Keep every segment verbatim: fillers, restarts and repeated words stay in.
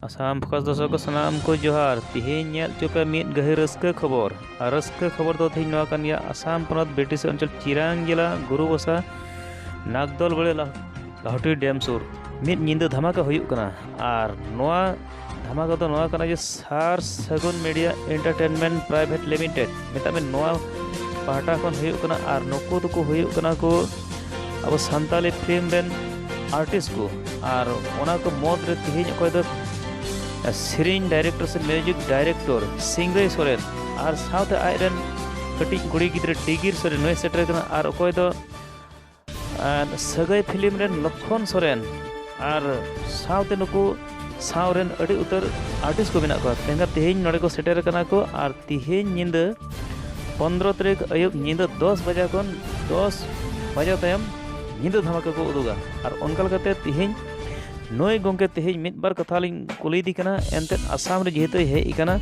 Assam focus ᱫᱚᱨᱥᱚᱠ ᱠᱚ ᱥᱟᱱᱟᱢ ᱠᱚ ᱡᱚᱦᱟᱨ᱾ ᱛᱮᱦᱮᱧ ᱧᱮᱞ ᱦᱚᱪᱚ ᱯᱮ ᱢᱤᱫ ᱜᱟᱹᱦᱤᱨ ᱨᱟᱹᱥᱠᱟᱹ ᱠᱷᱚᱵᱚᱨ᱾ ᱟᱨ ᱨᱟᱹᱥᱠᱟᱹ ᱠᱷᱚᱵᱚᱨ ᱫᱚ ᱛᱮᱦᱮᱧ ᱱᱚᱣᱟ ᱠᱟᱱ ᱜᱮᱭᱟ, ᱟᱥᱟᱢ ᱯᱚᱱᱚᱛ ᱵᱤᱴᱤᱥᱤ ᱚᱧᱪᱚᱞ ᱪᱤᱨᱟᱝ ᱡᱮᱞᱟ ᱜᱩᱨᱩ ᱵᱟᱥᱟ ᱱᱟᱜᱫᱚᱞ ᱵᱟᱲᱤ ᱞᱟ-, ᱞᱟᱦᱚᱴᱤ ᱰᱮᱢ ᱥᱩᱨ ᱢᱤᱫ ᱧᱤᱫᱟᱹ ᱫᱷᱟᱢᱟᱠᱟ ᱦᱩᱭᱩᱜ ᱠᱟᱱᱟ᱾ ᱟᱨ ᱱᱚᱣᱟ ᱫᱷᱟᱢᱟᱠᱟ ᱫᱚ ᱱᱚᱣᱟ ᱠᱟᱱᱟ ᱡᱮ ᱥᱟᱨ ᱥᱟᱹᱜᱩᱱ ᱢᱤᱰᱤᱭᱟ ᱮᱱᱴᱟᱨᱴᱮᱱᱢᱮᱱᱴ ᱯᱨᱟᱭᱵᱷᱮᱴ ᱞᱤᱢᱤᱴᱮᱰ, ᱢᱮᱛᱟᱜ ᱢᱮ, ᱱᱚᱣᱟ ᱯᱟᱦᱴᱟ ᱠᱷᱚᱱ ᱦᱩᱭᱩᱜ ᱠᱟᱱᱟ᱾ ᱟᱨ ᱱᱩᱠᱩ ᱫᱚᱠᱚ ᱦᱩᱭᱩᱜ ᱠᱟᱱᱟ ᱠᱚ ᱟᱵᱚ ᱥᱟᱱᱛᱟᱞᱤ ᱯᱷᱤᱞᱢ ᱨᱮᱱ ᱟᱨᱴᱤᱥᱴ ᱠᱚ᱾ ᱟᱨ ᱚᱱᱟ ᱠᱚ ᱢᱩᱫᱽ ᱨᱮ ᱛᱮᱦᱮᱧ ᱚᱠᱚᱭ ᱫᱚ ᱥᱮᱨᱮᱧ ᱰᱟᱭᱨᱮᱠᱴᱚᱨ ᱥᱮ ᱢᱤᱣᱡᱤᱠ ᱰᱟᱭᱨᱮᱠᱴᱚᱨ ᱥᱤᱝᱨᱟᱹᱭ ᱥᱚᱨᱮᱱ ᱟᱨ ᱥᱟᱶᱛᱮ ᱟᱡ ᱨᱮᱱ ᱠᱟᱹᱴᱤᱡ ᱠᱩᱲᱤ ᱜᱤᱫᱽᱨᱟᱹ ᱰᱤᱜᱤᱨ ᱥᱚᱨᱮᱱ ᱱᱩᱭ ᱥᱮᱴᱮᱨ ᱠᱟᱱᱟ᱾ ᱟᱨ ᱚᱠᱚᱭ ᱫᱚ ᱟᱨ ᱥᱟᱹᱜᱟᱹᱭ ᱯᱷᱤᱞᱢ ᱨᱮᱱ ᱞᱚᱠᱠᱷᱚᱱ ᱥᱚᱨᱮᱱ ᱟᱨ ᱥᱟᱶᱛᱮ ᱱᱩᱠᱩ ᱥᱟᱶ ᱨᱮᱱ ᱟᱹᱰᱤ ᱩᱛᱟᱹᱨ ᱟᱨᱴᱤᱥᱴ ᱠᱚ ᱢᱮᱱᱟᱜ ᱠᱚᱣᱟ᱾ ᱢᱮᱱᱠᱷᱟᱱ ᱛᱮᱦᱮᱧ ᱱᱚᱰᱮ ᱠᱚ ᱥᱮᱴᱮᱨ ᱠᱟᱱᱟ ᱠᱚ ᱟᱨ ᱛᱮᱦᱮᱧ ᱧᱤᱫᱟᱹ ᱯᱚᱱᱫᱽᱨᱚ ᱛᱟᱹᱨᱤᱠᱷ ᱟᱹᱭᱩᱵ ᱧᱤᱫᱟᱹ ᱫᱚᱥ ᱵᱟᱡᱟ ᱠᱷᱚᱱ ᱫᱚᱥ ᱵᱟᱡᱟ ᱛᱟᱭᱚᱢ ᱧᱤᱫᱟᱹ ᱫᱷᱟᱢᱟᱠᱟ ᱠᱚ ᱩᱫᱩᱜᱟ᱾ ᱟᱨ ᱚᱱᱠᱟ ᱞᱮᱠᱟᱛᱮ ᱛᱮᱦᱮᱧ ᱱᱩᱭ ᱜᱚᱢᱠᱮ ᱛᱮᱦᱮᱧ ᱢᱤᱫ ᱵᱟᱨ ᱠᱟᱛᱷᱟ ᱞᱤᱧ ᱠᱩᱞᱤᱭᱮᱫᱮ ᱠᱟᱱᱟ᱾ ᱮᱱᱛᱮᱫ ᱟᱥᱟᱢ ᱨᱮ ᱡᱮᱦᱮᱛᱩᱭ ᱦᱮᱡ ᱟᱠᱟᱱᱟ,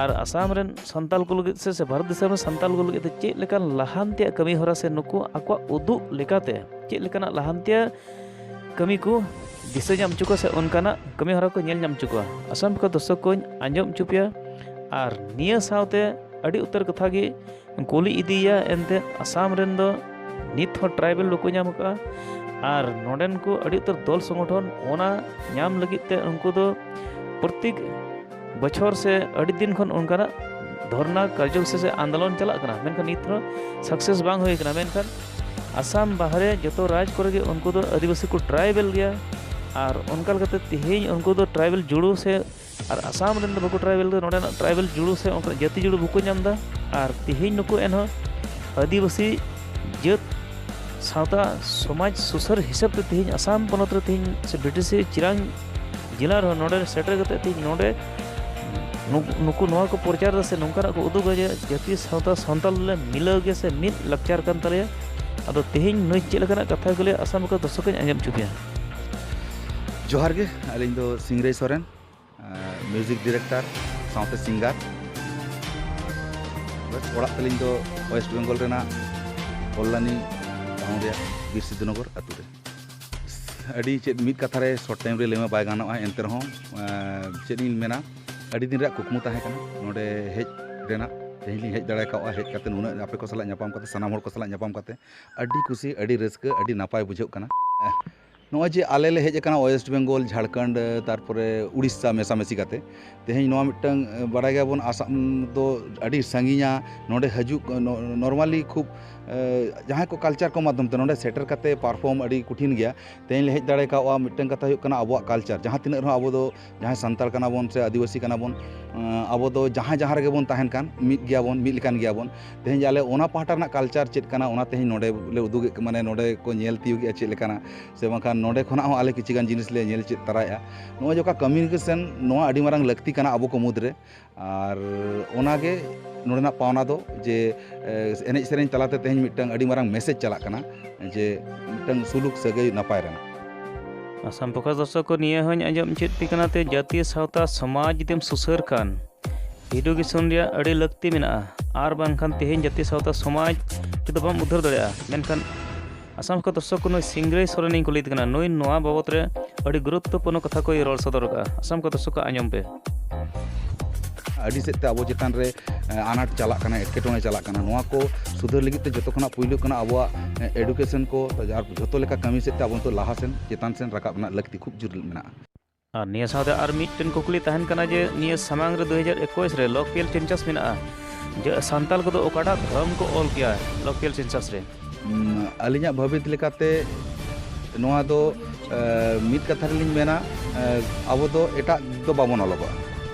ᱟᱨ ᱟᱥᱟᱢ ᱨᱮᱱ ᱥᱟᱱᱛᱟᱲ ᱠᱚ ᱞᱟᱹᱜᱤᱫ ᱥᱮ, ᱥᱮ ᱵᱷᱟᱨᱚᱛ ᱫᱤᱥᱚᱢ ᱨᱮᱱ ᱥᱟᱱᱛᱟᱲ ᱠᱚ ᱞᱟᱹᱜᱤᱫ ᱛᱮ ᱪᱮᱫ ᱞᱮᱠᱟᱱ ᱞᱟᱦᱟᱱᱛᱤᱭᱟᱜ ᱠᱟᱹᱢᱤ ᱦᱚᱨᱟ ᱥᱮ ᱱᱩᱠᱩ ᱟᱠᱚᱣᱟᱜ ᱩᱫᱩᱜ ᱞᱮᱠᱟᱛᱮ ᱪᱮᱫ ᱞᱮᱠᱟᱱᱟᱜ ᱞᱟᱦᱟᱱᱛᱤᱭᱟᱜ ᱠᱟᱹᱢᱤ ᱠᱚ ᱫᱤᱥᱟᱹ ᱧᱟᱢ ᱦᱚᱪᱚ ᱠᱚᱣᱟ ᱥᱮ ᱚᱱᱠᱟᱱᱟᱜ ᱠᱟᱹᱢᱤ ᱦᱚᱨᱟ ᱠᱚ ᱧᱮᱞ ᱧᱟᱢ ᱦᱚᱪᱚ ᱠᱚᱣᱟ᱾ ᱟᱥᱟᱢ ᱯᱷᱳᱠᱟᱥ ᱫᱚᱨᱥᱚᱠ ᱠᱚᱧ ᱟᱸᱡᱚᱢ ᱦᱚᱪᱚ ᱯᱮᱭᱟ᱾ ᱟᱨ ᱱᱤᱭᱟᱹ ᱥᱟᱶᱛᱮ ᱟᱹᱰᱤ ᱩᱛᱟᱹᱨ ᱠᱟᱛᱷᱟ ᱜᱮ ᱠᱩᱞᱤ ᱤᱫᱤᱭᱟ᱾ ᱮᱱᱛᱮ ᱟᱥᱟᱢ ᱨᱮᱱ ᱫᱚ ᱱᱤᱛ ᱦᱚᱸ ᱴᱨᱟᱭᱵᱮᱞ ᱵᱟᱠᱚ ᱧᱟᱢ ᱟᱠᱟᱫᱼᱟ᱾ ᱟᱨ ᱱᱚᱰᱮᱱ ᱠᱚ ᱟᱹᱰᱤ ᱩᱛᱟᱹᱨ ᱫᱚᱞ ᱥᱚᱝᱜᱚᱴᱷᱚᱱ ᱚᱱᱟ ᱧᱟᱢ ᱞᱟᱹᱜᱤᱫ ᱛᱮ ᱩᱱᱠᱩ ᱫᱚ ᱯᱨᱚᱛᱮᱠ ᱵᱚᱪᱷᱚᱨ ᱥᱮ ᱟᱹᱰᱤ ᱫᱤᱱ ᱠᱷᱚᱱ ᱚᱱᱠᱟᱱᱟᱜ ᱫᱷᱚᱨᱱᱟ ᱠᱟᱨᱡᱚᱥᱩᱪᱤ ᱥᱮ ᱟᱱᱫᱳᱞᱚᱱ ᱪᱟᱞᱟᱜ ᱠᱟᱱᱟ, ᱢᱮᱱᱠᱷᱟᱱ ᱱᱤᱛ ᱦᱚᱸ ᱥᱟᱠᱥᱮᱥ ᱵᱟᱝ ᱦᱩᱭ ᱠᱟᱱᱟ᱾ ᱢᱮᱱᱠᱷᱟᱱ ᱟᱥᱟᱢ ᱵᱟᱦᱨᱮ ᱡᱚᱛᱚ ᱨᱟᱡᱽ ᱠᱚᱨᱮ ᱜᱮ ᱩᱱᱠᱩ ᱫᱚ ᱟᱹᱫᱤᱵᱟᱹᱥᱤ ᱠᱚ ᱴᱨᱟᱭᱵᱮᱞ ᱜᱮᱭᱟ᱾ ᱟᱨ ᱚᱱᱠᱟ ᱞᱮᱠᱟᱛᱮ ᱛᱮᱦᱮᱧ ᱩᱱᱠᱩ ᱫᱚ ᱴᱨᱟᱭᱵᱮᱞ ᱡᱩᱲᱩ ᱥᱮ, ᱟᱨ ᱟᱥᱟᱢ ᱨᱮᱱ ᱫᱚ ᱵᱟᱠᱚ ᱴᱨᱟᱭᱵᱮᱞ ᱫᱚ, ᱱᱚᱰᱮᱱᱟᱜ ᱴᱨᱟᱭᱵᱮᱞ ᱡᱩᱲᱩ ᱥᱮ ᱚᱱᱠᱟᱱᱟᱜ ᱡᱟᱹᱛᱤ ᱡᱩᱲᱩ ᱵᱟᱠᱚ ᱧᱟᱢ ᱮᱫᱟ᱾ ᱟᱨ ᱛᱮᱦᱮᱧ ᱱᱩᱠᱩ ᱮᱱᱦᱚᱸ ᱟᱹᱫᱤᱵᱟᱹᱥᱤ ᱡᱟᱹᱛ ᱥᱟᱶᱛᱟ ᱥᱚᱢᱟᱡᱽ ᱥᱩᱥᱟᱹᱨ ᱦᱤᱥᱟᱹᱵ ᱛᱮ ᱛᱮᱦᱮᱧ ᱟᱥᱟᱢ ᱯᱚᱱᱚᱛ ᱨᱮ ᱛᱮᱦᱮᱧ ᱥᱮ ᱵᱤᱴᱤᱥᱤ ᱪᱤᱨᱟᱝ ᱡᱮᱞᱟ ᱨᱮᱦᱚᱸ ᱱᱚᱰᱮ ᱥᱮᱴᱮᱨ ᱠᱟᱛᱮ ᱛᱮᱦᱮᱧ ᱱᱚᱰᱮ ᱱᱩ-, ᱱᱩᱠᱩ ᱱᱚᱣᱟ ᱠᱚ ᱯᱨᱚᱪᱟᱨ ᱮᱫᱟ ᱥᱮ ᱱᱚᱝᱠᱟᱱᱟᱜ ᱠᱚ ᱩᱫᱩᱜᱟ ᱡᱮ ᱡᱟᱹᱛᱤ ᱥᱟᱶᱛᱟ ᱥᱟᱱᱛᱟᱲ ᱞᱮ ᱢᱤᱞᱟᱹᱣ ᱜᱮᱭᱟ ᱥᱮ ᱢᱤᱫ ᱞᱟᱠᱪᱟᱨ ᱠᱟᱱ ᱛᱟᱞᱮᱭᱟ᱾ ᱟᱫᱚ ᱛᱮᱦᱮᱧ ᱱᱩᱭ ᱪᱮᱫ ᱞᱮᱠᱟᱱᱟᱜ ᱠᱟᱛᱷᱟ ᱠᱚ ᱞᱟᱹᱭᱟ, ᱟᱥᱟᱢ ᱯᱷᱳᱠᱟᱥ ᱫᱚᱨᱥᱚᱠ ᱠᱚᱧ ᱟᱸᱡᱚᱢ ᱦᱚᱪᱚ ᱯᱮᱭᱟ᱾ ᱡᱚᱦᱟᱨ ᱜᱮ, ᱟᱹᱞᱤᱧ ᱫᱚ ᱥᱤᱝᱨᱟᱹᱭ ᱥᱚᱨᱮᱱ, ᱟᱸ, ᱢᱤᱣᱡᱤᱠ ᱰᱤᱨᱮᱠᱴᱚᱨ ᱥᱟᱶᱛᱮ ᱥᱤᱝᱜᱟᱨ᱾ ᱵᱮᱥ, ᱚᱲᱟᱜ ᱛᱟᱹᱞᱤᱧ ᱫᱚ ᱳᱭᱮᱥᱴ ᱵᱮᱝᱜᱚᱞ ᱨᱮᱱᱟᱜ ᱠᱚᱞᱞᱟᱱᱤ ᱴᱟᱣᱩᱱ ᱨᱮᱭᱟᱜ ᱵᱤᱨ ᱥᱤᱫᱷᱩᱱᱚᱜᱚᱨ ᱟᱹᱛᱩ ᱨᱮ᱾ ᱟᱹᱰᱤ ᱪᱮᱫ ᱢᱤᱫ ᱠᱟᱛᱷᱟ ᱨᱮ short time ᱨᱮ ᱞᱟᱹᱭ ᱢᱟ ᱵᱟᱭ ᱜᱟᱱᱚᱜᱼᱟ, ᱮᱱᱛᱮ ᱨᱮᱦᱚᱸ ᱪᱮᱫ ᱤᱧ ᱢᱮᱱᱟ, ᱟᱹᱰᱤ ᱫᱤᱱ ᱨᱮᱭᱟᱜ ᱠᱩᱠᱢᱩ ᱛᱟᱦᱮᱸ ᱠᱟᱱᱟ ᱱᱚᱰᱮ ᱦᱮᱡ ᱨᱮᱱᱟᱜ᱾ ᱛᱮᱦᱮᱧ ᱞᱤᱧ ᱦᱮᱡ ᱫᱟᱲᱮ ᱠᱟᱣᱟ, ᱦᱮᱡ ᱠᱟᱛᱮ ᱱᱩᱱᱟᱹᱜ ᱟᱯᱮ ᱠᱚ ᱥᱟᱞᱟᱜ ᱧᱟᱯᱟᱢ ᱠᱟᱛᱮ, ᱥᱟᱱᱟᱢ ᱦᱚᱲ ᱠᱚ ᱥᱟᱞᱟᱜ ᱧᱟᱯᱟᱢ ᱠᱟᱛᱮ ᱟᱹᱰᱤ ᱠᱩᱥᱤ, ᱟᱹᱰᱤ ᱨᱟᱹᱥᱠᱟᱹ, ᱟᱹᱰᱤ ᱱᱟᱯᱟᱭ ᱵᱩᱡᱷᱟᱹᱜ ᱠᱟᱱᱟ᱾ ᱱᱚᱜᱼᱚᱭ ᱡᱮ ᱟᱞᱮ ᱞᱮ ᱦᱮᱡ ᱟᱠᱟᱱᱟ West Bengal, ᱡᱷᱟᱲᱠᱷᱚᱸᱰ, ᱛᱟᱨᱯᱚᱨᱮ ᱩᱲᱤᱥᱥᱟ ᱢᱮᱥᱟᱢᱤᱥᱤ ᱠᱟᱛᱮ, ᱛᱮᱦᱮᱧ ᱱᱚᱣᱟ ᱢᱤᱫᱴᱟᱝ ᱵᱟᱲᱟᱭ ᱜᱮᱭᱟᱵᱚᱱ ᱟᱥᱟᱢ ᱫᱚ ᱟᱹᱰᱤ ᱥᱟᱺᱜᱤᱧᱟ, ᱱᱚᱰᱮ ᱦᱤᱡᱩᱜ normally ᱠᱷᱩᱵ ᱡᱟᱦᱟᱸᱭ ᱠᱚ culture ᱠᱚ ᱢᱟᱫᱽᱫᱷᱚᱢ ᱛᱮ ᱱᱚᱰᱮ ᱥᱮᱴᱮᱨ ᱠᱟᱛᱮ perform ᱟᱹᱰᱤ ᱠᱚᱴᱷᱤᱱ ᱜᱮᱭᱟ᱾ ᱛᱮᱦᱮᱧ ᱞᱮ ᱦᱮᱡ ᱫᱟᱲᱮ ᱠᱟᱣᱟ, ᱢᱤᱫᱴᱟᱝ ᱠᱟᱛᱷᱟ ᱦᱩᱭᱩᱜ ᱠᱟᱱᱟ ᱟᱵᱚᱣᱟᱜ culture, ᱡᱟᱦᱟᱸ ᱛᱤᱱᱟᱹᱜ ᱨᱮᱦᱚᱸ ᱟᱵᱚ ᱫᱚ ᱡᱟᱦᱟᱸᱭ ᱥᱟᱱᱛᱟᱲ ᱠᱟᱱᱟ ᱵᱚᱱ ᱥᱮ ᱟᱹᱫᱤᱵᱟᱹᱥᱤ ᱠᱟᱱᱟ ᱵᱚᱱ, ᱟᱵᱚ ᱫᱚ ᱡᱟᱦᱟᱸ ᱡᱟᱦᱟᱸ ᱨᱮᱜᱮ ᱵᱚᱱ ᱛᱟᱦᱮᱱ ᱠᱟᱱ ᱢᱤᱫ ᱜᱮᱭᱟᱵᱚᱱ, ᱢᱤᱫ ᱞᱮᱠᱟᱱ ᱜᱮᱭᱟᱵᱚᱱ᱾ ᱛᱮᱦᱮᱧ ᱟᱞᱮ ᱚᱱᱟ ᱯᱟᱦᱴᱟ ᱨᱮᱱᱟᱜ culture ᱪᱮᱫ ᱠᱟᱱᱟ, ᱚᱱᱟ ᱛᱮᱦᱮᱧ ᱱᱚᱰᱮ ᱞᱮ ᱩᱫᱩᱜᱮᱫ, ᱢᱟᱱᱮ ᱱᱚᱰᱮ ᱠᱚ ᱧᱮᱞ ᱛᱤᱭᱳᱜᱮᱫᱼᱟ ᱪᱮᱫ ᱞᱮᱠᱟᱱᱟ, ᱥᱮ ᱵᱟᱝᱠᱷᱟᱱ ᱱᱚᱰᱮ ᱠᱷᱚᱱᱟᱜ ᱦᱚᱸ ᱟᱞᱮ ᱠᱤᱪᱷᱩ ᱜᱟᱱ ᱡᱤᱱᱤᱥ ᱞᱮ ᱧᱮᱞ ᱪᱮᱫ ᱛᱟᱨᱟᱭᱮᱫᱼᱟ᱾ ᱱᱚᱜᱼᱚᱭ ᱡᱮ ᱚᱠᱟ communication, ᱱᱚᱣᱟ ᱟᱹᱰᱤ ᱢᱟᱨᱟᱝ ᱞᱟᱹᱠᱛᱤ ᱠᱟᱱᱟ ᱟᱵᱚ ᱠᱚ ᱢᱩᱫᱽᱨᱮ᱾ ᱟᱨ ᱚᱱᱟᱜᱮ ᱱᱚᱰᱮᱱᱟᱜ ᱯᱟᱣᱱᱟ ᱫᱚ, ᱡᱮ ᱮᱱᱮᱡ ᱥᱮᱨᱮᱧ ᱛᱟᱞᱟᱛᱮ ᱛᱮᱦᱮᱧ ᱢᱤᱫᱴᱟᱝ ᱟᱹᱰᱤ ᱢᱟᱨᱟᱝ message ᱪᱟᱞᱟᱜ ᱠᱟᱱᱟ, ᱡᱮ ᱢᱤᱫᱴᱟᱝ ᱥᱩᱞᱩᱠ ᱥᱟᱹᱜᱟᱹᱭ ᱱᱟᱯᱟᱭ ᱨᱮᱱᱟᱜ᱾ ᱟᱥᱟᱢ ᱯᱨᱚᱠᱟᱥ ᱫᱚᱨᱥᱚᱠ ᱠᱚ, ᱱᱤᱭᱟᱹ ᱦᱚᱸᱧ ᱟᱸᱡᱚᱢ ᱪᱮᱫ ᱯᱮ ᱠᱟᱱᱟ ᱛᱮ, ᱡᱟᱹᱛᱤᱭᱚ ᱥᱟᱶᱛᱟ ᱥᱚᱢᱟᱡᱽ ᱡᱩᱫᱤᱢ ᱥᱩᱥᱟᱹᱨ ᱠᱷᱟᱱ education ᱨᱮᱭᱟᱜ ᱟᱹᱰᱤ ᱞᱟᱹᱠᱛᱤ ᱢᱮᱱᱟᱜᱼᱟ, ᱟᱨ ᱵᱟᱝᱠᱷᱟᱱ ᱛᱮᱦᱮᱧ ᱡᱟᱹᱛᱤᱭᱚ ᱥᱟᱶᱛᱟ ᱥᱚᱢᱟᱡᱽ ᱡᱩᱫᱤ ᱵᱟᱢ ᱩᱫᱷᱟᱹᱨ ᱫᱟᱲᱮᱭᱟᱜᱼᱟ᱾ ᱢᱮᱱᱠᱷᱟᱱ ᱟᱥᱟᱢ ᱠᱚ ᱫᱚᱨᱥᱚᱠ ᱠᱚ, ᱱᱩᱭ ᱥᱤᱝᱨᱟᱹᱭ ᱥᱚᱨᱮᱱᱤᱧ ᱠᱩᱞᱤᱭᱮᱫ ᱠᱟᱱᱟ, ᱱᱩᱭ ᱱᱚᱣᱟ ᱵᱟᱵᱚᱛ ᱨᱮ ᱟᱹᱰᱤ ᱜᱩᱨᱩᱛᱛᱚᱯᱩᱨᱱᱚ ᱠᱟᱛᱷᱟ ᱠᱚᱭ ᱨᱚᱲ ᱥᱚᱫᱚᱨ ᱟᱠᱟᱫᱼᱟ᱾ ᱟᱥᱟᱢ ᱠᱚ ᱫᱚᱨᱥᱚᱠ ᱠᱚ, ᱟᱸᱡᱚᱢ ᱯᱮ᱾ ᱟᱹᱰᱤ ᱥᱮᱫ ᱛᱮ ᱟᱵᱚ ᱪᱮᱛᱟᱱ ᱨᱮ ᱟᱱᱟᱴ ᱪᱟᱞᱟᱜ ᱠᱟᱱᱟ, ᱮᱴᱠᱮᱴᱚᱬᱮ ᱪᱟᱞᱟᱜ ᱠᱟᱱᱟ᱾ ᱱᱚᱣᱟ ᱠᱚ ᱥᱩᱫᱷᱟᱹᱨ ᱞᱟᱹᱜᱤᱫ ᱛᱮ ᱡᱚᱛᱚ ᱠᱷᱚᱱᱟᱜ ᱯᱩᱭᱞᱩ ᱠᱟᱱᱟ ᱟᱵᱚᱣᱟᱜ education ᱠᱚ, ᱟᱨ ᱡᱚᱛᱚ ᱞᱮᱠᱟ ᱠᱟᱹᱢᱤ ᱥᱮᱫ ᱛᱮ ᱟᱵᱚ ᱱᱤᱛᱚᱜ ᱞᱟᱦᱟ ᱥᱮᱱ, ᱪᱮᱛᱟᱱ ᱥᱮᱱ ᱨᱟᱠᱟᱵ ᱨᱮᱱᱟᱜ ᱞᱟᱹᱠᱛᱤ ᱠᱷᱩᱵ ᱡᱳᱨ ᱢᱮᱱᱟᱜᱼᱟ᱾ ᱟᱨ ᱱᱤᱭᱟᱹ ᱥᱟᱶᱛᱮ ᱟᱨ ᱢᱤᱫᱴᱮᱱ ᱠᱩᱠᱞᱤ ᱛᱟᱦᱮᱱ ᱠᱟᱱᱟ ᱡᱮ, ᱱᱤᱭᱟᱹ ᱥᱟᱢᱟᱝ ᱨᱮ ᱫᱩ ᱦᱟᱡᱟᱨ ᱮᱠᱩᱥ ᱨᱮ ᱞᱚᱠᱯᱤᱭᱟᱞ ᱪᱮᱱᱥᱟᱥ ᱢᱮᱱᱟᱜᱼᱟ, ᱡᱮ ᱥᱟᱱᱛᱟᱞ ᱠᱚᱫᱚ ᱚᱠᱟᱴᱟᱜ ᱫᱷᱚᱨᱚᱢ ᱠᱚ ᱚᱞ ᱠᱮᱭᱟ ᱞᱚᱠᱯᱤᱭᱟᱞ ᱪᱮᱱᱥᱟᱥ ᱨᱮ? ᱩᱢ, ᱟᱹᱞᱤᱧᱟᱜ ᱵᱷᱟᱹᱵᱤᱛ ᱞᱮᱠᱟᱛᱮ ᱱᱚᱣᱟ ᱫᱚ, ᱮ, ᱢᱤᱫ ᱠᱟᱛᱷᱟ ᱨᱮᱞᱤᱧ ᱢᱮᱱᱟ, ᱮ, ᱟᱵᱚ ᱫᱚ ᱮᱴᱟᱜ ᱫᱚ ᱵᱟᱵᱚᱱ ᱚᱞᱚᱜᱚᱜᱼᱟ᱾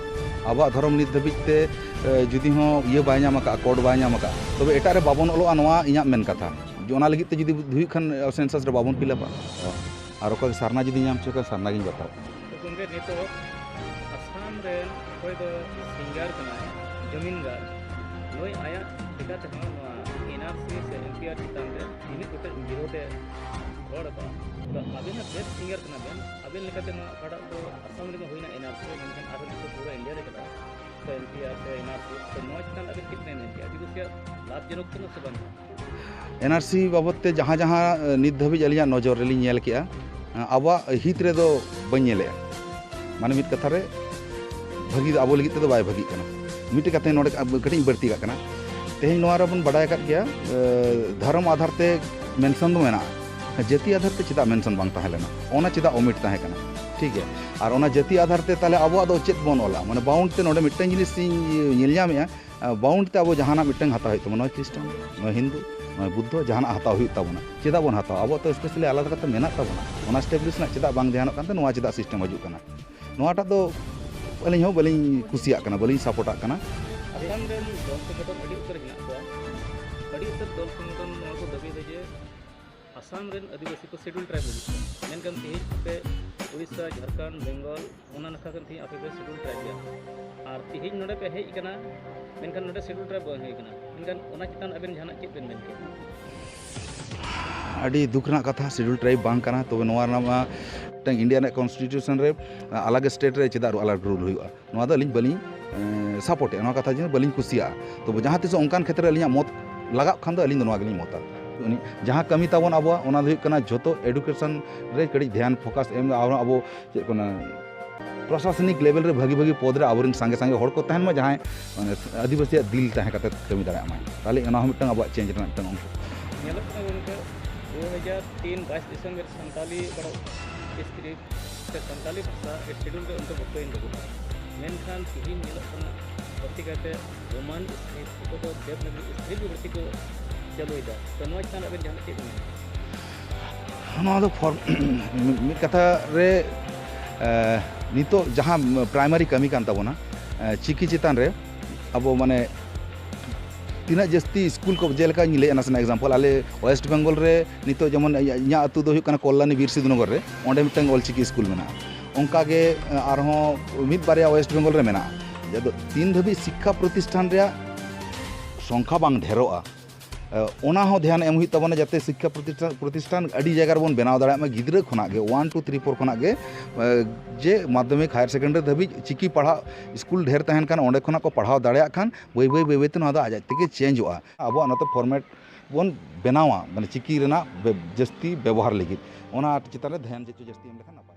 ᱟᱵᱚᱣᱟᱜ ᱫᱷᱚᱨᱚᱢ ᱱᱤᱛ ᱫᱷᱟᱹᱵᱤᱡ ᱛᱮ, ᱮ, ᱡᱩᱫᱤ ᱦᱚᱸ ᱤᱭᱟᱹ ᱵᱟᱭ ᱧᱟᱢ ᱟᱠᱟᱫᱼᱟ, ᱠᱳᱰ ᱵᱟᱭ ᱧᱟᱢ ᱟᱠᱟᱫᱼᱟ, ᱛᱚᱵᱮ ᱮᱴᱟᱜ ᱨᱮ ᱵᱟᱵᱚᱱ ᱚᱞᱚᱜᱼᱟ, ᱱᱚᱣᱟ ᱤᱧᱟᱹᱜ ᱢᱮᱱ ᱠᱟᱛᱷᱟ᱾ ᱡᱮ ᱚᱱᱟ ᱞᱟᱹᱜᱤᱫ ᱛᱮ ᱡᱩᱫᱤ ᱦᱩᱭᱩᱜ ᱠᱷᱟᱱ ᱥᱮᱱᱥᱟᱥ ᱨᱮ ᱵᱟᱵᱚᱱ ᱯᱷᱤᱞᱟᱯᱟ᱾ ᱟᱨ ᱚᱠᱚᱭ ᱥᱟᱨᱱᱟ ᱡᱩᱫᱤ ᱧᱟᱢ ᱦᱚᱪᱚ ᱠᱷᱟᱱ ᱥᱟᱨᱱᱟ ᱜᱤᱧ ᱵᱟᱛᱟᱣᱟ᱾ ᱛᱚ ᱜᱚᱢᱠᱮ, ᱱᱤᱛᱚᱜ ᱟᱥᱟᱢ ᱨᱮᱱ ᱚᱠᱚᱭ ᱫᱚ ᱥᱤᱝᱜᱟᱨ ᱠᱟᱱᱟᱭ, ᱡᱚᱢᱤᱱᱜᱟᱨ, ᱱᱩᱭ ᱟᱭᱟᱜ ᱞᱮᱠᱟ ᱛᱮᱦᱚᱸ ᱱᱚᱣᱟ ᱮᱱ ᱟᱨ ᱥᱤ ᱥᱮ ᱮᱱ ᱯᱤ ᱟᱨ ᱪᱮᱛᱟᱱ ᱨᱮ ᱢᱤᱢᱤᱫ ᱜᱚᱴᱮᱡ ᱵᱤᱨᱳᱫᱷ ᱮ ᱨᱚᱲ ᱟᱠᱟᱫᱟ᱾ ᱛᱚ ᱟᱵᱮᱱ ᱦᱚᱸ ᱵᱮᱥ ᱥᱤᱝᱜᱟᱨ ᱠᱟᱱᱟ ᱵᱮᱱ, ᱟᱵᱮᱱ ᱞᱮᱠᱟᱛᱮ ᱱᱚᱣᱟ ᱚᱠᱟᱴᱟᱜ ᱫᱚ ᱟᱥᱟᱢ ᱨᱮᱢᱟ ᱦᱩᱭᱱᱟ ᱮᱱ ᱟᱨ ᱥᱤ, ᱢᱮᱱᱠᱷᱟᱱ ᱟᱨᱦᱚᱸ ᱱᱤᱛᱚᱜ ᱯᱩᱨᱟᱹ ᱤᱱᱰᱤᱭᱟ ᱨᱮ ᱪᱟᱞᱟᱜᱼᱟ᱾ ᱛᱚ ᱮᱱ ᱯᱤ ᱟᱨ ᱥᱮ ᱮᱱ ᱟᱨ ᱥᱤ, ᱛᱚ ᱱᱚᱣᱟ ᱪᱮᱛᱟᱱ ᱨᱮ ᱟᱵᱮᱱ ᱪᱮᱫ ᱵᱮᱱ ᱢᱮᱱ ᱠᱮᱜᱼᱟ? ᱟᱹᱫᱤᱵᱟᱹᱥᱤᱭᱟᱜ ᱞᱟᱵᱷ ᱡᱚᱱᱚᱠ ᱠᱟᱱᱟ ᱥᱮ ᱵᱟᱝ? ᱮᱱ ᱟᱨ ᱥᱤ ᱵᱟᱵᱚᱫ ᱛᱮ ᱡᱟᱦᱟᱸ ᱡᱟᱦᱟᱸ, ᱮ, ᱱᱤᱛ ᱫᱷᱟᱹᱵᱤᱡ ᱟᱹᱞᱤᱧᱟᱜ ᱱᱚᱡᱚᱨ ᱨᱮᱞᱤᱧ ᱧᱮᱞ ᱠᱮᱜᱼᱟ, ᱟᱵᱚᱣᱟᱜ ᱦᱤᱛ ᱨᱮᱫᱚ ᱵᱟᱹᱧ ᱧᱮᱞᱮᱜᱼᱟ᱾ ᱢᱟᱱᱮ ᱢᱤᱫ ᱠᱟᱛᱷᱟ ᱨᱮ ᱵᱷᱟᱹᱜᱤ ᱫᱚ ᱟᱵᱚ ᱞᱟᱹᱜᱤᱫ ᱛᱮᱫᱚ ᱵᱟᱭ ᱵᱷᱟᱹᱜᱤᱜ ᱠᱟᱱᱟ᱾ ᱢᱤᱫᱴᱮᱡ ᱠᱟᱛᱷᱟᱧ ᱱᱚᱰᱮ ᱠᱟᱹᱴᱤᱡ ᱤᱧ ᱵᱟᱹᱲᱛᱤ ᱠᱟᱜ ᱠᱟᱱᱟ᱾ ᱛᱮᱦᱮᱧ ᱱᱚᱣᱟ ᱨᱮᱵᱚᱱ ᱵᱟᱰᱟᱭ ᱟᱠᱟᱫ ᱜᱮᱭᱟ, ᱮ, ᱫᱷᱚᱨᱚᱢ ᱟᱫᱷᱟᱨ ᱛᱮ ᱢᱮᱱᱥᱚᱱ ᱫᱚ ᱢᱮᱱᱟᱜᱼᱟ, ᱡᱟᱹᱛᱤ ᱟᱫᱷᱟᱨ ᱛᱮ ᱪᱮᱫᱟᱜ ᱢᱮᱱᱥᱚᱱ ᱵᱟᱝ ᱛᱟᱦᱮᱸ ᱞᱮᱱᱟ? ᱚᱱᱟ ᱪᱮᱫᱟᱜ ᱚᱢᱤᱴ ᱛᱟᱦᱮᱸ ᱠᱟᱱᱟ? ᱴᱷᱤᱠ ᱜᱮᱭᱟ᱾ ᱟᱨ ᱚᱱᱟ ᱡᱟᱹᱛᱤ ᱟᱫᱷᱟᱨ ᱛᱮ ᱛᱟᱦᱞᱮ ᱟᱵᱚᱣᱟᱜ ᱫᱚ ᱪᱮᱫ ᱵᱚᱱ ᱚᱞᱟ? ᱢᱟᱱᱮ ᱵᱟᱣᱩᱱᱰ ᱛᱮ ᱱᱚᱰᱮ ᱢᱤᱫᱴᱟᱝ ᱡᱤᱱᱤᱥ ᱤᱧ ᱧᱮᱞ ᱧᱟᱢᱮᱜᱼᱟ, ᱵᱟᱣᱩᱱᱰ ᱛᱮ ᱟᱵᱚ ᱡᱟᱦᱟᱱᱟᱜ ᱢᱤᱫᱴᱟᱝ ᱦᱟᱛᱟᱣ ᱦᱩᱭᱩᱜ ᱛᱟᱵᱚᱱᱟ, ᱱᱚᱜᱼᱚᱭ ᱠᱷᱨᱤᱥᱴᱟᱱ, ᱱᱚᱜᱼᱚᱭ ᱦᱤᱱᱫᱩ, ᱱᱚᱜᱼᱚᱭ ᱵᱩᱫᱽᱫᱷᱚ, ᱡᱟᱦᱟᱱᱟᱜ ᱦᱟᱛᱟᱣ ᱦᱩᱭᱩᱜ ᱛᱟᱵᱚᱱᱟ᱾ ᱪᱮᱫᱟᱜ ᱵᱚᱱ ᱦᱟᱛᱟᱣᱟ? ᱟᱵᱚᱣᱟᱜ ᱛᱚ ᱥᱯᱮᱥᱟᱞᱤ ᱟᱞᱟᱫᱟ ᱠᱟᱛᱮ ᱢᱮᱱᱟᱜ ᱛᱟᱵᱚᱱᱟ᱾ ᱚᱱᱟ ᱮᱥᱴᱟᱵᱽᱞᱤᱥ ᱨᱮᱱᱟᱜ ᱪᱮᱫᱟᱜ ᱵᱟᱝ ᱫᱷᱮᱭᱟᱱᱚᱜ ᱠᱟᱱᱛᱮ ᱱᱚᱣᱟ ᱪᱮᱫᱟᱜ ᱥᱤᱥᱴᱮᱢ ᱦᱤᱡᱩᱜ ᱠᱟᱱᱟ? ᱱᱚᱣᱟᱴᱟᱜ ᱫᱚ ᱟᱹᱞᱤᱧ ᱦᱚᱸ ᱵᱟᱹᱞᱤᱧ ᱠᱩᱥᱤᱭᱟᱜ ᱠᱟᱱᱟ, ᱵᱟᱹᱞᱤᱧ ᱥᱟᱯᱳᱨᱴᱟᱜ ᱠᱟᱱᱟ᱾ ᱟᱥᱟᱢ ᱨᱮᱱ ᱫᱚᱞ ᱥᱚᱝᱜᱚᱴᱷᱚᱱ ᱟᱹᱰᱤ ᱩᱛᱟᱹᱨ ᱦᱮᱱᱟᱜ ᱠᱚᱣᱟ, ᱟᱹᱰᱤ ᱩᱛᱟᱹᱨ ᱫᱚᱞ ᱥᱚᱝᱜᱚᱴᱷᱚᱱ ᱱᱚᱣᱟ ᱠᱚ ᱫᱟᱹᱵᱤᱭᱮᱫᱟ ᱡᱮ ᱟᱥᱟᱢ ᱨᱮᱱ ᱟᱹᱫᱤᱵᱟᱹᱥᱤ ᱠᱚ ᱥᱤᱰᱩᱞ ᱴᱨᱟᱭᱤᱵᱽ ᱦᱩᱭᱩᱜ ᱠᱟᱱᱟ, ᱢᱮᱱᱠᱷᱟᱱ ᱛᱮᱦᱮᱧ ᱟᱯᱮ ᱩᱲᱤᱥᱥᱟ, ᱡᱷᱟᱲᱠᱷᱚᱸᱰ, ᱵᱮᱝᱜᱚᱞ, ᱚᱱᱟ ᱱᱟᱠᱷᱟ ᱠᱷᱚᱱ ᱛᱮᱦᱮᱧ ᱟᱯᱮ ᱯᱮ ᱥᱤᱰᱩᱞ ᱴᱨᱟᱭᱤᱵᱽ ᱜᱮᱭᱟ, ᱟᱨ ᱛᱮᱦᱮᱧ ᱱᱚᱰᱮ ᱯᱮ ᱦᱮᱡ ᱟᱠᱟᱱᱟ, ᱢᱮᱱᱠᱷᱟᱱ ᱱᱚᱰᱮ ᱥᱤᱰᱩᱞ ᱴᱨᱟᱭᱤᱵᱽ ᱵᱟᱝ ᱦᱩᱭ ᱟᱠᱟᱱᱟ, ᱢᱮᱱᱠᱷᱟᱱ ᱚᱱᱟ ᱪᱮᱛᱟᱱ ᱟᱵᱮᱱ ᱡᱟᱦᱟᱱᱟᱜ ᱪᱮᱫ ᱵᱮᱱ ᱢᱮᱱ ᱠᱮᱭᱟ? ᱟᱹᱰᱤ ᱫᱩᱠ ᱨᱮᱱᱟᱜ ᱠᱟᱛᱷᱟ, ᱥᱤᱰᱩᱞ ᱴᱨᱟᱭᱤᱵᱽ ᱵᱟᱝ ᱠᱟᱱᱟ, ᱛᱚᱵᱮ ᱱᱚᱣᱟ ᱨᱮᱱᱟᱜ ᱢᱟ ᱢᱤᱫᱴᱟᱝ ᱤᱱᱰᱤᱭᱟ ᱨᱮᱱᱟᱜ ᱠᱚᱱᱥᱴᱤᱴᱤᱭᱩᱥᱚᱱ ᱨᱮ ᱟᱞᱟᱜᱽ ᱥᱴᱮᱴ ᱨᱮ ᱪᱮᱫᱟᱜ ᱟᱞᱟᱜᱽ ᱨᱩᱞ ᱦᱩᱭᱩᱜᱼᱟ? ᱱᱚᱣᱟ ᱫᱚ ᱟᱹᱞᱤᱧ ᱵᱟᱹᱞᱤᱧ, ᱮᱸ, ᱥᱟᱯᱳᱨᱴᱮᱫᱼᱟ, ᱱᱚᱣᱟ ᱠᱟᱛᱷᱟ ᱡᱮ ᱵᱟᱹᱞᱤᱧ ᱠᱩᱥᱤᱭᱟᱜᱼᱟ᱾ ᱛᱚᱵᱮ ᱡᱟᱦᱟᱸ ᱛᱤᱥᱚᱜ ᱚᱱᱠᱟᱱ ᱠᱷᱮᱛᱨᱮ ᱟᱹᱞᱤᱧᱟᱜ ᱢᱚᱛ ᱞᱟᱜᱟᱜ ᱠᱷᱟᱱ ᱫᱚ ᱟᱹᱞᱤᱧ ᱫᱚ ᱱᱚᱣᱟ ᱜᱮᱞᱤᱧ ᱢᱚᱛᱟ᱾ ᱩᱱᱤ ᱡᱟᱦᱟᱸ ᱠᱟᱹᱢᱤ ᱛᱟᱵᱚᱱ ᱟᱵᱚᱣᱟᱜ, ᱚᱱᱟ ᱫᱚ ᱦᱩᱭᱩᱜ ᱠᱟᱱᱟ ᱡᱷᱚᱛᱚ ᱮᱰᱩᱠᱮᱥᱚᱱ ᱨᱮ ᱠᱟᱹᱴᱤᱡ ᱫᱷᱮᱭᱟᱱ ᱯᱷᱳᱠᱟᱥ ᱮᱢ, ᱟᱨ ᱟᱵᱚ ᱪᱮᱫ ᱠᱚ ᱢᱮᱱᱟ, ᱯᱨᱚᱥᱟᱥᱚᱱᱤᱠ ᱞᱮᱵᱮᱞ ᱨᱮ ᱵᱷᱟᱹᱜᱤ ᱵᱷᱟᱹᱜᱤ ᱯᱚᱫᱽ ᱨᱮ ᱟᱵᱚᱨᱮᱱ ᱥᱟᱸᱜᱮ ᱥᱟᱸᱜᱮ ᱦᱚᱲ ᱠᱚ ᱛᱟᱦᱮᱱ ᱢᱟ, ᱡᱟᱦᱟᱸᱭ ᱢᱟᱱᱮ ᱟᱹᱫᱤᱵᱟᱹᱥᱤᱭᱟᱜ ᱫᱤᱞ ᱛᱟᱦᱮᱸ ᱠᱟᱛᱮ ᱠᱟᱹᱢᱤ ᱫᱟᱲᱮᱭᱟᱜ ᱢᱟᱭ, ᱛᱟᱦᱚᱞᱮ ᱚᱱᱟ ᱦᱚᱸ ᱢᱤᱫᱴᱟᱝ ᱟᱵᱚᱣᱟᱜ ᱪᱮᱧᱡᱽ ᱨᱮᱱᱟᱜ ᱢᱤᱫᱴᱟᱝ ᱚᱝᱥᱚ᱾ ᱧᱮᱞᱚᱜ ᱠᱟᱱᱟ ᱜᱚᱢᱠᱮ, ᱫᱩ ᱦᱟᱡᱟᱨ ᱛᱤᱱ ᱵᱟᱭᱤᱥ ᱰᱤᱥᱮᱢᱵᱚᱨ ᱥᱟᱱᱛᱟᱞᱤ ᱵᱟᱲᱚ ᱥᱠᱨᱤᱯᱴ ᱥᱮ ᱥᱟᱱᱛᱟᱞᱤ ᱵᱷᱟᱥᱟ ᱮᱭᱤᱴ ᱥᱤᱰᱩᱞ ᱨᱮ ᱚᱱᱛᱚᱨᱵᱷᱩᱠᱛᱚᱭᱮᱱ ᱛᱟᱵᱚᱱᱟ, ᱢᱮᱱᱠᱷᱟᱱ ᱛᱤᱦᱤᱧ ᱧᱮᱞᱚᱜ ᱠᱟᱱᱟ ᱵᱟᱹᱲᱛᱤ ᱠᱟᱭᱛᱮ ᱨᱳᱢᱟᱱ ᱥᱠᱨᱤᱯᱴ, ᱚᱠᱚᱭ ᱫᱚ ᱫᱮᱵᱽᱱᱟᱜᱽᱨᱤ ᱥᱠᱨᱤᱯᱴ ᱜᱮ ᱵᱟᱹᱲᱛᱤ ᱠᱚ ᱪᱟᱹᱞᱩᱭᱮᱫᱟ᱾ ᱛᱚ, ᱱᱚᱣᱟ ᱪᱮᱛᱟᱱ ᱨᱮ ᱟᱵᱮᱱ ᱡᱟᱦᱟᱱᱟᱜ ᱪᱮᱫ ᱵᱮᱱ ᱢᱮᱱᱟ? ᱱᱚᱣᱟ ᱫᱚ ᱯᱷᱚᱨ-, ᱢᱤᱫ ᱠᱟᱛᱷᱟ ᱨᱮ, ᱮ, ᱱᱤᱛᱚᱜ ᱡᱟᱦᱟᱸ ᱯᱨᱟᱭᱢᱟᱨᱤ ᱠᱟᱹᱢᱤ ᱠᱟᱱ ᱛᱟᱵᱚᱱᱟ, ᱮ, ᱪᱤᱠᱤ ᱪᱮᱛᱟᱱ ᱨᱮ ᱟᱵᱚ ᱢᱟᱱᱮ ᱛᱤᱱᱟᱹᱜ ᱡᱟᱹᱥᱛᱤ ᱥᱠᱩᱞ ᱠᱚ, ᱡᱮᱞᱮᱠᱟᱧ ᱞᱟᱹᱭᱮᱫᱼᱟ ᱱᱟᱥᱮᱱᱟᱜ ᱮᱠᱡᱟᱢᱯᱚᱞ, ᱟᱞᱮ ᱳᱭᱮᱥᱴ ᱵᱮᱝᱜᱚᱞ ᱨᱮ ᱱᱤᱛᱚᱜ ᱡᱮᱢᱚᱱ ᱤᱧᱟᱹᱜ ᱟᱹᱛᱩ ᱫᱚ ᱦᱩᱭᱩᱜ ᱠᱟᱱᱟ ᱠᱚᱞᱞᱟᱱᱤ ᱵᱤᱨ ᱥᱤᱫᱷᱩ ᱱᱚᱜᱚᱨ ᱨᱮ, ᱚᱸᱰᱮ ᱢᱤᱫᱴᱟᱝ ᱚᱞᱪᱤᱠᱤ ᱥᱠᱩᱞ ᱢᱮᱱᱟᱜᱼᱟ᱾ ᱚᱱᱠᱟᱜᱮ ᱟᱨᱦᱚᱸ ᱢᱤᱫ ᱵᱟᱨᱭᱟ ᱳᱭᱮᱥᱴ ᱵᱮᱝᱜᱚᱞ ᱨᱮ ᱢᱮᱱᱟᱜᱼᱟ᱾ ᱟᱫᱚ ᱛᱤᱱ ᱫᱷᱟᱹᱵᱤᱡ ᱥᱤᱠᱠᱷᱟ ᱯᱨᱚᱛᱤᱥᱴᱷᱟᱱ ᱨᱮᱭᱟᱜ ᱥᱚᱝᱠᱷᱟ ᱵᱟᱝ ᱰᱷᱮᱨᱚᱜᱼᱟ, ᱚᱱᱟ ᱦᱚᱸ ᱫᱷᱮᱭᱟᱱ ᱮᱢ ᱦᱩᱭᱩᱜ ᱛᱟᱵᱚᱱᱟ, ᱡᱟᱛᱮ ᱥᱤᱠᱠᱷᱟ ᱯᱨᱚᱛᱤᱥᱴᱷᱟᱱ, ᱯᱨᱚᱛᱤᱥᱴᱷᱟᱱ ᱟᱹᱰᱤ ᱡᱟᱭᱜᱟ ᱨᱮᱵᱚᱱ ᱵᱮᱱᱟᱣ ᱫᱟᱲᱮᱭᱟᱜ ᱢᱟ᱾ ᱜᱤᱫᱽᱨᱟᱹ ᱠᱷᱚᱱᱟᱜ ᱜᱮ, ᱚᱣᱟᱱ ᱴᱩ ᱛᱷᱨᱤ ᱯᱷᱳᱨ ᱠᱷᱚᱱᱟᱜ ᱜᱮ, ᱡᱮ ᱢᱟᱫᱽᱫᱷᱚᱢᱤᱠ, ᱦᱟᱭᱟᱨ ᱥᱮᱠᱮᱱᱰᱟᱨᱤ ᱫᱷᱟᱹᱵᱤᱡ ᱪᱤᱠᱤ ᱯᱟᱲᱦᱟᱜ ᱥᱠᱩᱞ ᱰᱷᱮᱨ ᱛᱟᱦᱮᱱ ᱠᱷᱟᱱ, ᱚᱸᱰᱮ ᱠᱷᱚᱱᱟᱜ ᱠᱚ ᱯᱟᱲᱦᱟᱣ ᱫᱟᱲᱮᱭᱟᱜ ᱠᱷᱟᱱ, ᱵᱟᱹᱭ ᱵᱟᱹᱭ, ᱵᱟᱹᱭ ᱵᱟᱹᱭ ᱛᱮ ᱱᱚᱣᱟ ᱫᱚ ᱟᱡ ᱟᱡ ᱛᱮᱜᱮ ᱪᱮᱧᱡᱚᱜᱼᱟ᱾ ᱟᱵᱚᱣᱟᱜ ᱱᱚᱛᱮ ᱯᱷᱚᱨᱢᱮᱴ ᱵᱚᱱ ᱵᱮᱱᱟᱣᱟ, ᱢᱟᱱᱮ ᱪᱤᱠᱤ ᱨᱮᱱᱟᱜ ᱵᱮ-, ᱡᱟᱹᱥᱛᱤ ᱵᱮᱵᱚᱦᱟᱨ ᱞᱟᱹᱜᱤᱫ, ᱚᱱᱟ ᱪᱮᱛᱟᱱ ᱨᱮ ᱫᱷᱮᱭᱟᱱ ᱡᱟᱹᱥᱛᱤ ᱡᱟᱹᱥᱛᱤ ᱮᱢ ᱞᱮᱠᱷᱟᱱ ᱱᱟᱯᱟᱭ᱾